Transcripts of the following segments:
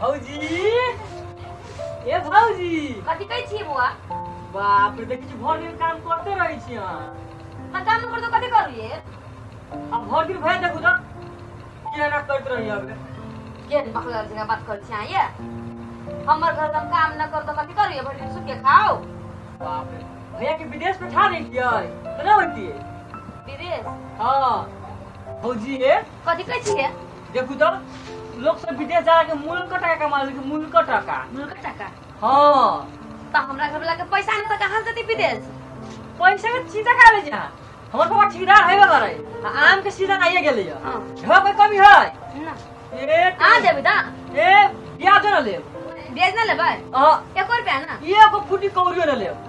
भौजी ए भौजी कथि कहै छी बुआ? बाप रे देखै छी भर दिन काम करते रहै छी अहाँ। हां काम न करतो कथि करू ये? आ भर दिन भए देखू त केना करत रही अब। के बकला जगह बात कर छी ये? हमर घर में काम न करतो कथि करू ये? भर दिन सुख के खाओ। बाप रे भैया के विदेश पठा दै छियै त न होतियै विदेश? हां भौजी ए कथि कहै छी ये? देखू त लोग सब विदेश जा के मुल्क टाका कमा ले मुल्क टाका। मुल्क टाका? हां त हमरा घर वाला के पैसा न त कहां से विदेश? पैसा के चिंता काहे जा? हमर पापा ठेकेदार हेबे करे आम के सीजन आइए गेलै हां घर पर कमी है ना ए आ जेबे त ए ब्याज न लेब। ब्याज न लेबै? हां एको रुपया ना एको फुटी कौड़ियो न लेब।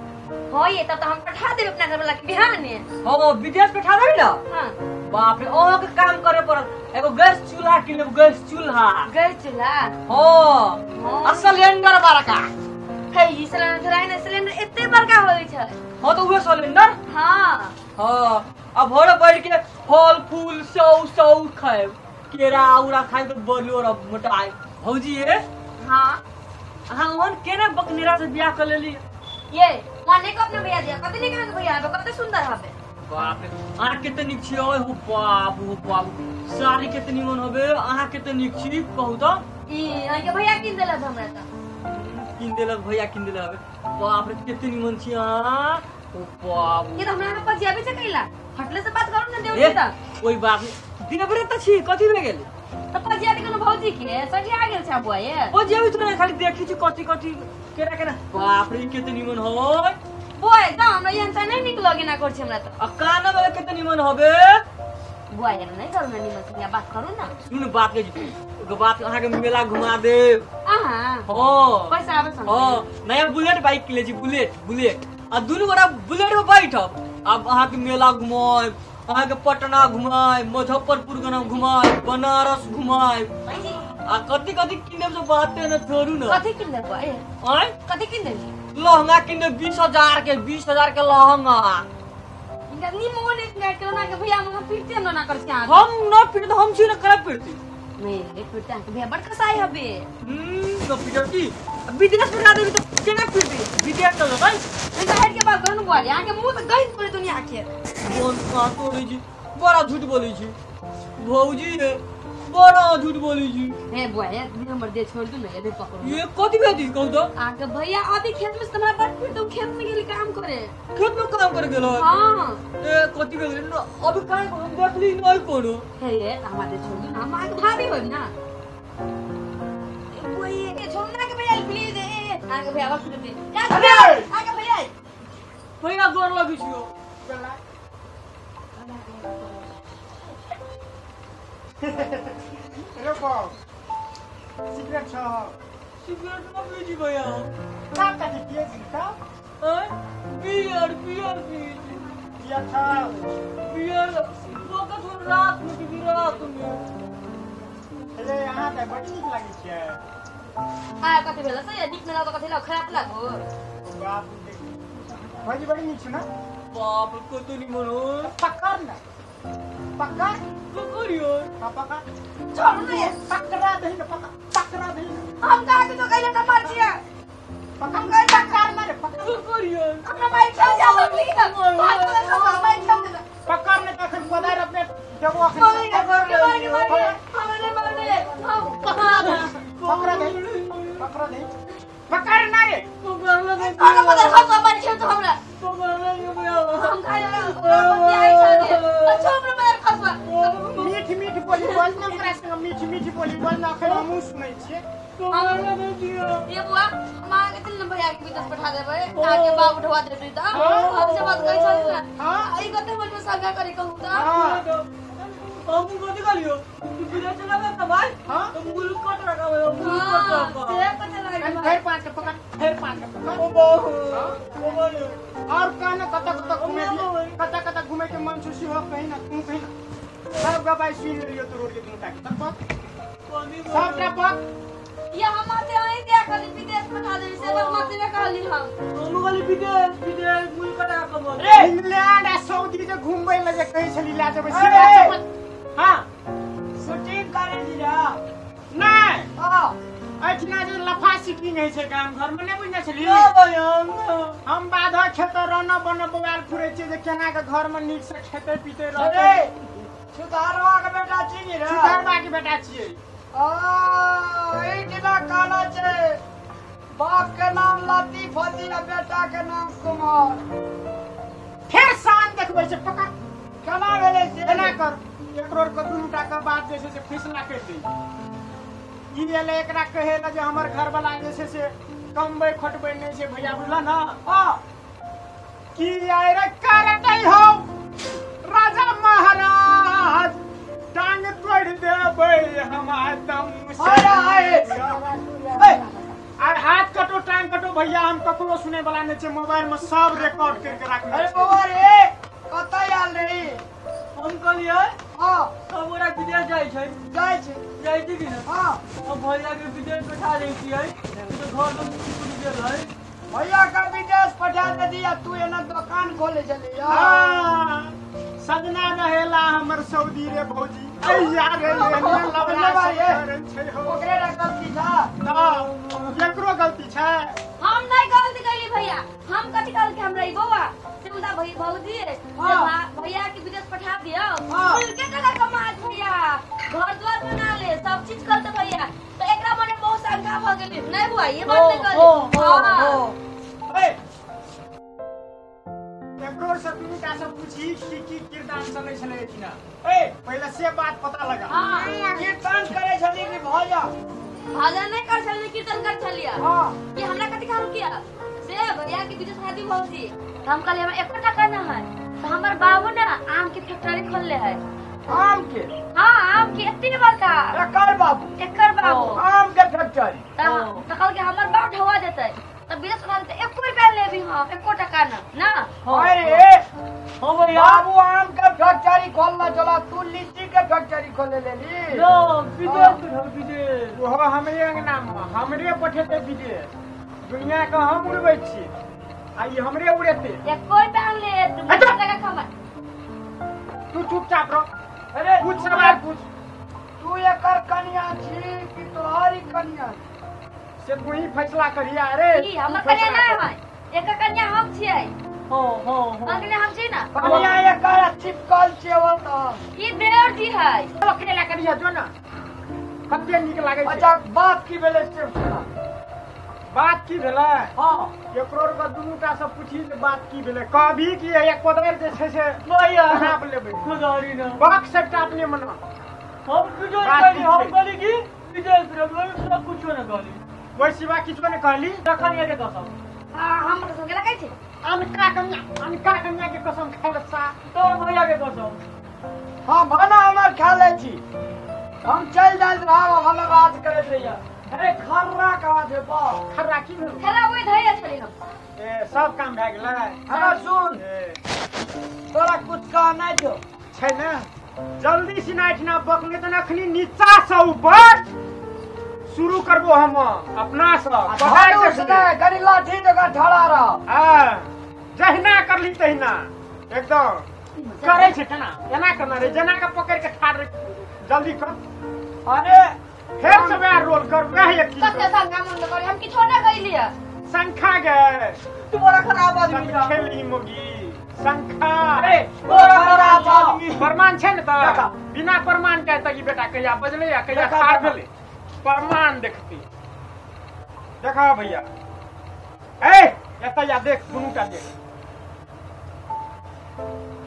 हां ये तब त हम पठा देब अपना घर वाला के बिहाने। हां विदेश पठा देबी ना? हां बाप रे अहाँ के काम करे पड़त एगो गैस चूल्हा किन लेब। गैस चूल्हा? गैस चूल्हा हां आ सिलेंडर बड़का हे ई सिलेंडर है ना सिलेंडर एते बड़का होय छै। हां त उहे सिलेंडर। हां हां आ भोरे बैठ के फल फूल सौ सौ खाएब केरा उरा खाएब त बलियो र मोटाए। भौजी ए हां अहाँ ओहन केना बकनेरा से बियाह कर लेली? ये माने को अपना भैया दिया कते निक अहाँ के भैया हबे कते सुंदर हबे। बाप रे अहाँ कते नीक छी ओए हो बाप हो बाप साड़ी कते निमन हबे अहाँ कते नीक छी कहू त। ई अहाँ के भैया किन देलक हमरा त? किन देलक भैया किन देलक हबे। बाप रे कते निमन छी अहाँ ओ बाप। ये त हमरा के पजियाबे छै कैला हटले से बात करू न देवरी त। कोई बात नहीं देवरे त छी कथि भे गेल? त पजियाबे कोनो भौजी के सठी आ गेल छै बुआ ये। पजियाबे त खाली देखी छी कथि कथि केना केना। बाप रे कते निमन होय बुआ जा हमरा एहन त नहीं निक लगे ना कर छै हमरा त। आ काना वाला कते निमन होबे बुआ ये नहीं करू ना निमन से बात करू ना। सुन बात के एगो बात अहाँ के मेला घुमा देब। अहाँ हां पैसा आबे संग। हां नया बुलेट बाइक ले छी बुलेट बुलेट आ दुनू गोरा बुलेट में बैठब अब अहाँ के मेला घुमाएब अहाँ के पटना घुमाएब मुजफ्फरपुर घुमाएब बनारस घुमाएब आ कथि कथि किनेब से बाते न छोड़ू न। कथि किन देब ए आय कथि किन देब? लहंगा किन देब 20,000 के 20,000 के लहंगा। इनका निमन एक ना के ना के भैया हम पीटते न ना कर छी हम न पीटते हम छी न करे पीटती नहीं ए पीटते के भैया बड़ कसाई हबे। न पीटती विदेश पठा देबी त केना पीटती विदेश चल भाई। इनका हट के बात करू न बुआ अहाँ के मुंह त गई पूरी दुनिया के। बोल का तोरी जी बड़ा झूठ बोली छी भौजी ए बड़ा झूठ बोली छी। हे बुआ ये हमर दे छोड़ दू न ये दे पकड़ू। ये कथि भेजी कहू त? अहाँ के भैया अभी खेत में से हमरा बड़ पीट दू खेत में गेल काम करे। खेत में काम करे गेल? हां ए कथि भेल न अभी काहे हम देखली नहीं कोनो। हे ये हमरा दे छोड़ दू न हम अहाँ के भाभी होब ना। बुआ ये छोड़ ना के भैया प्लीज ए अहाँ के भैया बस दे अहाँ के भैया भैया गोर लगै छियो। रे बाप सिगरेट छ? सिगरेट न पी छी भैया। का कथि पिए छी का? हैं बियर बियर पी छी। बियर छ? बियर लोग तो रात में पी रात में। अरे अहाँ के बड़ नीक लागै छै। आ कथि भेल से नीक न लागो कथि लागो खराब लागो। बाप रे भौजी बड़ी नीक छ ना? बाप कतो निमन हो। पकड़ ना पकड़ पकड़ियो। हां पकड़ छोड़ न ये पकड़ा दही न पकड़ पकड़ा दही न। हम कहा के तो कइले त मार छिया पकड़ पकड़ मारे पकड़ पकड़ियो। हमरा मार खेल जा प्लीज बात कर मार खेल दे पकड़ ने तखन गोदार अपने देबो अखन। हमरे मार दे पकड़ा दही पकड़ा दही पकड़ ना रे पकड़ ले हमरा मदर हम मार खेल तो हमरा पकड़ ले भैया हम खाए पति आई छे अच्छा हमरा मदर खसवा मीठ मीठ बोली बोल ना ओकरा संग मीठ मीठ बोली बोल ना अखन हमहूँ सुनै छियै। पकड़ ले दियो ये बुआ हम अहाँ के चल न भैया के विदेश पठा देबै अहाँ के बाप उठवा देबै त हमसे बात करै छल ना। हां ई कते बोल में संगा करे कहू त। हां हम कथि कहलियो तू विदेश चलाबे त भाई हां तो मुल्क कट रखा मुल्क कट रखा से कते लागे फेर पाँच के पकड़ फेर पाँच के पकड़ ओ बाबू ओ बाबू और कहना कत कत घूमे कत कत घूमे के मन सुसी हो कहीं ना तू कहीं ना सब गबाई सुन लियो तो रोड के दुनू टाके तब पक सबटा पक। ये हम आते हैं क्या खाली विदेश पठा देबी से बात मत में कहली हम हम कहली विदेश विदेश मुल्क कटा कमल रे इंग्लैंड आ सऊदी जे घुमबै ले जे कहै छली ला जेबै सीधा। हां शूटिंग करे जी रा नहीं हां एहिठिना जे लफा सिकिंग होइ छै गाम घर में, नहि बुझने छली? हम बाधा खेत रन बन बौआल फुरै छियै जे केना के घर में नीक से खेतै पीते रहतै। सुधारवा के बेटा छी रे? सुधारवा के बेटा छियै। आ एहिठिना काना छै, बाप के नाम लतीफ होती आ बेटा के नाम कुमार। फेर शान देखबै छै पकड़। केना भेलै से? एना कर, एकरो के दुनू टा के बात जे छै से फैसला करि दै। ई एलै एकरा कहै लए जे हमर घर वाला जे छै से कमबै खटबै नहि छै भैया, बुझल न? हाँ। की आइ रे करतै हौ राजा महाराज, टांग तोड़ि देबै हम दम से। आर हाथ कटो टांग कटो भैया, हम ककरो सुनै वाला नहि छै, मोबाइल में सब रिकॉर्ड करके राखने। अरे बौआ रे, कतऽ आयल रही? हम कहलियै हाँ, सब गोरा विदेश जाइ छै। जाइ छै। जाइ छै कि ने? हाँ। अब भैया के विदेश पठा दै छियै तऽ घर में छूट गेल है। भैया के विदेश पठा दे आ तू एना दोकान खोले छली? हाँ, सजना रहेला हमर सऊदी रे भौजी। अइया रे लवला सब छै हो। ओकरे रा गलती छा? ना, एकरो गलती छै। हम नहीं गलती कैली भैया, हम कथी कहल के हमरा ई बौआ से मुदा भई भौजी भैया के विदेश पठा दियो, उनके टका कमा भैया घर द्वार बना ले, सब चीज करते भैया। तो एकरा मने बहुत शंका भ गेली। नहीं बुआ, ये बात नहीं कहली। हां, ए एकरो से दुनू टा से पूछी की की किरदार चलै छलै एठिना। ए पहिले से बात पता लगा। कीर्तन करे छली कि भजन? भजन नहीं कर छली, कीर्तन कर छलिया। हां। कि हमरा कथि खाल किया से भैया के विदेश पठा दी भौजी। हम कहलिए हमरा एको टका ना है, तो हमर बाबू ना आम के फैक्ट्री खोलले है। आम के? हां, आम के एते बड़का। एकर बाबू? एकर बाबू आम के फैक्ट्री। त कहल के हमर बाप ढवा देतै त विदेश पठा देतै, एको रुपया लेबी हम, एको टका ना ना। अरे हां भैया, बाबू आम के फैक्ट्री खोलना चला, तू लीची के फैक्ट्री खोले लेली? नो, विदेश विदेश। ओहो हमरे अंगना में हमरे पठेतै विदेश, दुनिया के हम उड़बै छी आ ई हमरे उड़ेतै। एको रुपया ले तू टका कमा। तू चुपचाप रह। अरे पूछ सवाल पूछ। तू एकर कन्या छी कि तोहरी कन्या? से तू ही फैसला करिया। अरे की हमर कन्या नहीं है, एकर कन्या हम छियै। हां हां हां, कन्या हम छी ना। कन्या एकर चिपकल छै ओ त ई देवर जी है। अकेला करिया जो ना, कते नीक लागै छै। अच्छा बात की भेलै से सुना। बात की भेलै? हां, एकरो के दुनू टा से पूछी जे बात की भेलै। कहबी कि एक कोदारि जे छै से भैया नाप लेबै। कोदारि ना बक सबटा अपने मना। हम किछो कहली, हम कहली कि विदेश रखबै, सब कुछो न कहली। ओहि सिवा किछो ने कहली? तखन ये के कसम। हां, हम कसम के लगै छै। अनका कन्या, अनका कन्या के कसम खाय सा। तोर भैया के कसम। हां, भाना हमर खा लै छी, हम चल जाइत रहब, हम राज करैत रहिया। अरे खर्रा कहाँ छै बाप? खर्रा की भेल? खर्रा ओहि धैले छली हम। ए सब काम भए गेलै। हमरा सुन, तोरा कुछ कहना छौ? छै ने, जल्दी सिना एठिना बकने तऽ अखनी नीचा से ऊपर शुरू करबो हम अपना से। गरी लाठी जगह ठड़ा रह। हां, जहिना करली तहिना एकदम करै छै। केना एना करना रे, जेना के पकड़ के ठाड़ रे, जल्दी कर। अरे फेर से वएह रोल कर, वएह एक चीज। कते संगा मन करी, हम किछो ना कइलिए। शंखा गे तू बड़ा खराब आदमी छा। खेली मोगी शंखा। अरे बड़ा खराब आदमी। प्रमाण छै ने त बिना प्रमाण के त ई बेटा कहिया बजलै आ कहिया ठाड़ भेलै, प्रमाण देखती। देखा भैया, ए एतय आ देख, दुनू टा देख,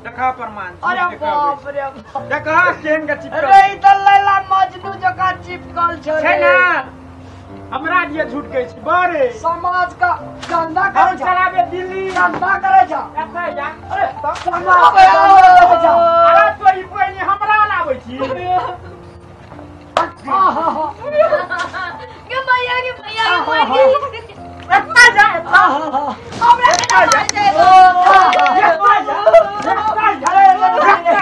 देखा प्रमाण। अरे बाप रे, देखा केहन के चिपकल। अरे ई त लैला मजनू जकाँ चिपकल छै छै ना। हमरा दिए झूठ कहै छी बड़े समाज का गंदा करे छ, चलाबे दिल्ली गंदा करे छ। एतय जा। अरे समाज के गंदा करे छ। अरे तो ई पहिने हमरा लाबै छी। हां हां हां, के भैया के भैया के एतय जा, हां हां हां, हमरा के मार जाए। एतय जा, एतय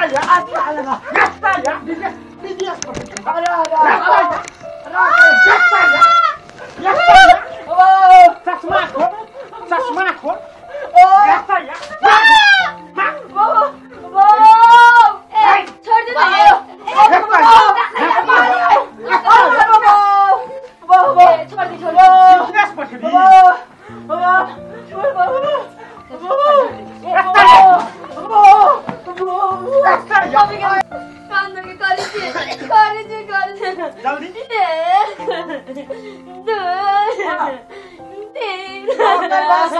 जा, एतय जा, एतय जा, विदेश विदेश। अरे अरे चश्मा खोल, चश्मा खोल। छोड़ दे। जल्दी 1 2 3 3.5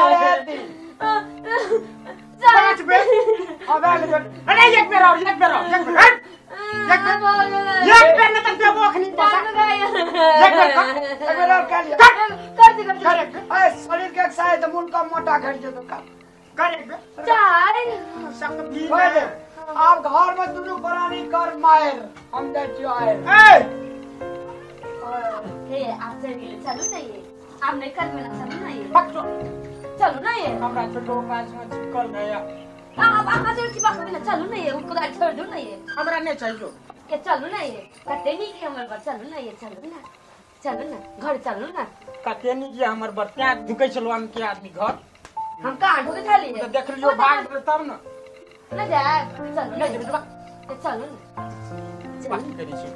5 बेर अब अरे एक बेर और एक बेर और एक बेर एक बेर न त देबो अखनी बसा एक बेर एक बेर और कर कर दे कर ए शरीर के एक्सरसाइज मुन का मोटा कर दे तो कर एक बेर 4 संग भी आप घर में दुनु प्राणी कर मार हम जाइ छियो आए ए हे आप चल गेले चलू ना ये आप नहीं कर मेला चलू ना ये पकड़ो चलू ना ये हमरा छोटो काज में चिपकल गया आप अहाँ जो चिपक ना चलू ना ये उनको छोड़ दो ना ये हमरा नहीं चाहिए के चलू ना ये कते नी के हमर बर चलू ना ये चलू ना चलू ना घर चलू ना कते नी के हमर बर त्या ढुकै छलो हम के आदमी घर हम कहाँ ढुकै छली त देख लियो भाग तब ना ना जाए चलू ना नहीं चलू ना बात करी छी